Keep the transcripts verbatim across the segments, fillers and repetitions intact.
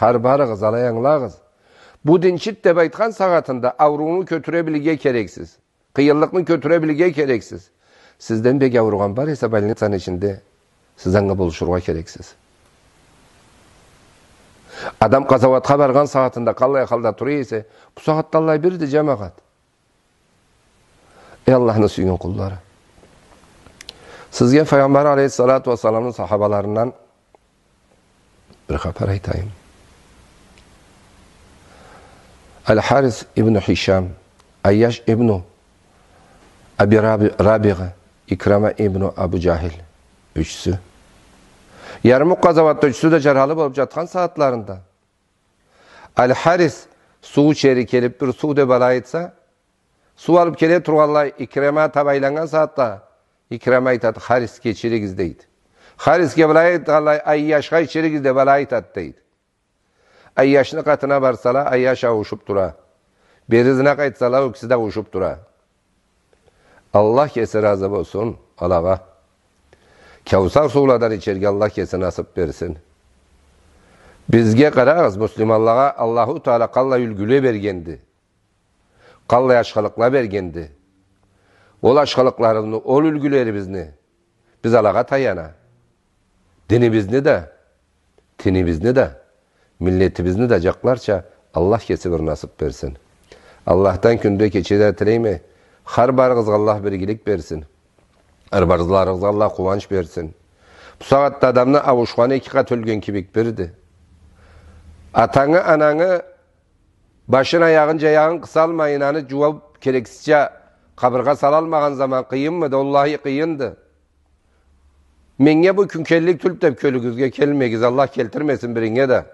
Хар барыгъыз, алай ангылагъыз. Бу динчид деб айтхан сагъатында аурууну кётюре билирге керексиз. Къыйынлыкъны кётюре билирге керексиз. Сизден бек ауругъан бар эсе, больницаны ичинде, сиз анга болушургъа керексиз. Адам къазауатха баргъан сагъатында къаллай халда тура эсе, бу сагъатда аллай бирди, джамагъат. Эй Аллахны сюйген къуллары. Сизге Файгъамбар алейхиссалату уассаламны сахабаларындан бир хапар айтайым. Аль-Харис ибну Хишам, Айяш ибну Аби Раби-, Рабигъа, Икрама ибну Абу Джахил. Ючюсю. Ярмук къазауатда ючюсю да джаралы болуб джатхан сагъатларында Аль-Харис суу ичери келиб, бир суу деб алай айтса, суу алыб келе тургъанлай Икрима таб айланнган сагъатда Икрима айтад: «Харисге ичиригиз», — дейди. Харисге былай айтханлай, Айяшха ичиригиз деб алай айтад, дейди. Айяшны къатына барсала, Айяш ауушуб тура. Бери ызына къайтсала, ол кеси да ауушуб тура. Аллах кеси разы болсун алагъа. Кяусар сууладан ичерге Аллах кеси насыб берсин. Бизге къарагъыз, муслиманлагъа Аллаху Таала къаллай юлгюле бергенди. Къаллай ашхылыкъла бергенди. Ол ашхылыкъларыбызны, ол юлгюлерибизни биз алагъа таяна, динибизни да, тинибизни да, миллетибизни да джакъларча Аллах кеси бир насыб берсин. Аллахдан кюнде, кечеде тилейме, хар барыгъызгъа Аллах биргелик берсин. Хар барыгъызгъа Аллах къууанч берсин. Бу сагъатда адамны ауушханы эки къат ёлген кибик бирди. Атангы, анангы башын, аягъын, джаягъын къысалмайын, аны джууаб керексизча къабыргъа салалмагъан заман къыйынмыды? Оллахи, къыйынды. Меннге бу кюн келлик тюлдю деб кёлюгюзге келмегиз, Аллах келтирмесин биринге да.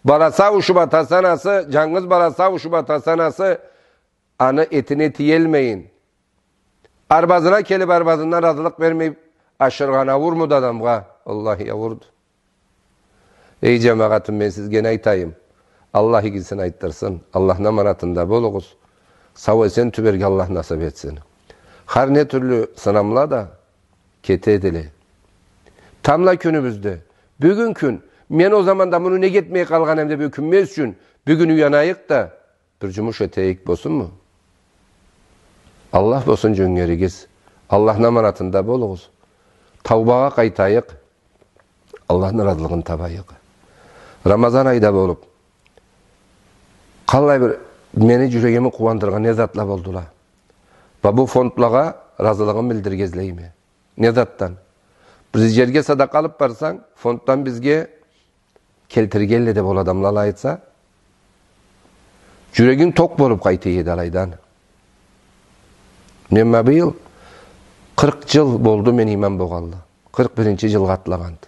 Баласы ауушуб, атасы, анасы, джангыз баласы ауушуб, атасы, анасы, аны этине тиелмейин, арбазына келиб, арбазындан разылыкъ бермей ашыргъан ауурмуду адамгъа? Оллахи, ауурду. Эй, джамагъатым, мен сизге не айтайым? Аллах игисин айтдырсын. Аллахны аманатында болугъуз. Сау-эсен тюберге Аллах насыб этсин. Хар не тюрлю сынамла да кетедиле. Тамбла кюнюбюзде, бюгюн кюн, мен ол заманда муну нек этмей къалгъан эдим деб ёкюнмез ючюн, бюгюн уянайыкъ да, бир джумуш этейик, болсунму? Аллах болсун джёнгеригиз. Аллахны аманатында болугъуз. Таубагъа къайтайыкъ. Аллахны разылыгъын табайыкъ. Рамазан айда болуб, къаллай бир мени джюрегими къууандыргъан не затла болдула. Ва бу фондлагъа разылыгъымы билдирирге излейме. Не затдан? Бир джерге садакъа алыб барсанг, фонддан бизге келтиргенле деб ол адамла алай айтса, джюрегинг токъ болуб къайта эди алайдан. Мен ма быйыл къыркъ джыл болду мен имам болгъанлы. Къыркъ биринчи джылгъа атлагъанды.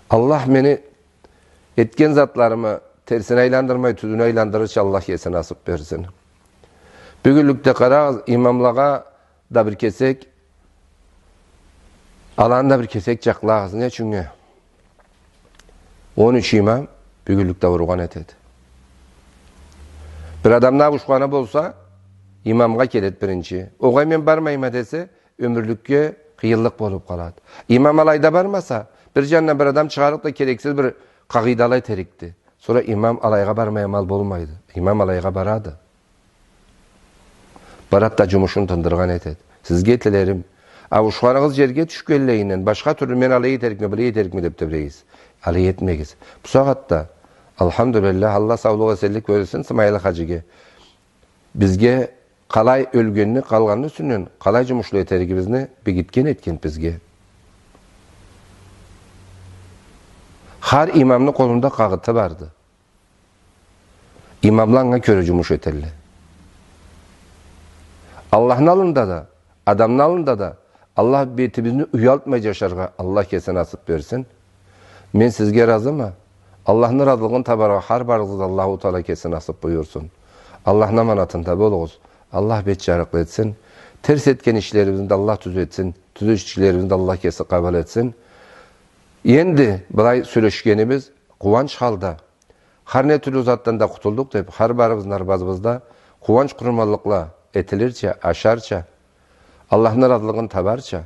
Аллах мени этген затларымы терсине айландырмай, тюзюне айландырырча Аллах кеси насыб берсин. Бюгюнлюкде къарагъыз, имамлагъа да бир кесек, аланы да бир кесек джакълагъыз. Не ючюннге? Он юч имам бюгюнлюкде ауругъан этеди. Бир адамны ауушханы болса, имамгъа келеди биринчи. Огъай, мен бармайма десе, ёмюрлюкге къыйынлыкъ болуб къалады. Имам алайда бармаса, бир джандан бир адам чыгъарыкъ да керексиз бир къагъыйдала этерикди. Сора имам алайгъа бармай амал болмайды. Имам алайгъа барады. Барад да джумушун тындыргъан этеди. Сизге тилерим, ауушханыгъыз джерге тюшгенлейинден, башха тюрлю мен алай этерикме, былай этерикме деб тебрегиз. Алай этмегиз. Бу сагъатда, алхамдулиллах, Аллах саулукъ, эсенлик берсин Смайыл хаджиге. Бизге къалай ёлгенни, къалгъанны юсюнден къалай джумушла этеригибизни бегитген этген бизге. Хар имамны къолунда къагъыты барды. Имамла анга кёре джумуш этелле. Аллахны аллында да, адамны аллында да Аллах бетибизни уялтмай джашаргъа Аллах кеси насыб берсин. Мен сизге разыма. Аллахны разылыгъын табаргъа хар барыгъызгъа Аллаху Таала кеси насыб буюрсун. Аллахны аманатында болугъуз. Аллах бет джарыкълы этсин. Терс этген ишлерибизни да Аллах тюзетсин. Тюз ишлерибизни да Аллах кеси къабыл этсин. Энди былай сёлешгенибиз къууанч халда, хар не тюрлю затдан да къутулдукъ деб, хар барыбызны арбазыбызда къууанч къурманлыкъла этилирча, ашарча, Аллахны разылыгъын табарча.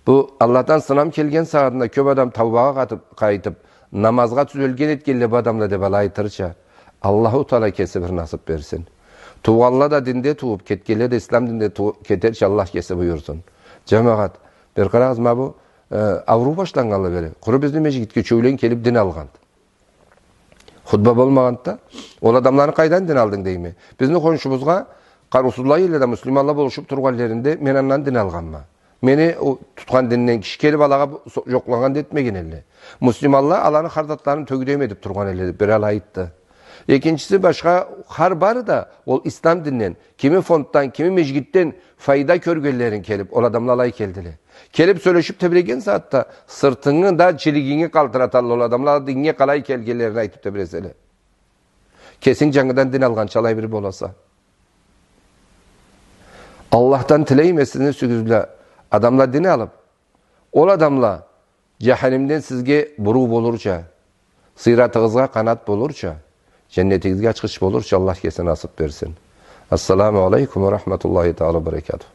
Бу Аллахдан сынам келген сагъатында кёб адам таубагъа къатыб, къайтыб, намазгъа тюзелген этгенле бу адамла деб алай айтырча, Аллаху Таала кеси бир насыб берсин. Туугъанла да динде тууб, кетгенле да ислам динде туу-, кетерча Аллах кеси буюрсун. Джамагъат, бир къарагъыз, ма бу, э, ауруу башланнганлы бери. Къуру бизни межгитге ючеулен келиб дин алгъанды. Хутба болмагъанда, ол адамланы къайдан дин алдынг дейме. Бизни хоншубузгъа къарыусузла элле да муслиманла болушуб тургъан эллеринде мен андан дин алгъанма. Мени ол тутхан динден киши келиб алагъа бу-, со-, джокълагъан да этмеген элле. Муслиманла аланы хар затларын тёгюдем этиб тургъан элле деб бир алай айтды. Экинчиси, башха хар бары да ол ислам динден, кими фонддан, кими межгитден файда кёргенлерин келиб, ол адамла алай келдиле. Келиб сёлешиб тебреген сагъатда сыртынгы да, джилигинги къалтыраталла ол адамла, динге къалай келгенлерин айтыб тебреселе. Кесинг джангыдан дин алгъанча алай бир боласа. Аллахдан тилейме сизни юсюгюз бла адамла дин алыб, ол адамла джаханимден сизге буруу болурча, сыратыгъызгъа къанат болурча, джаннетигизге ачхыч болурча Аллах кеси насыб берсин. Ассаламу алейкум ва рахматуллахи таала ва баракатух.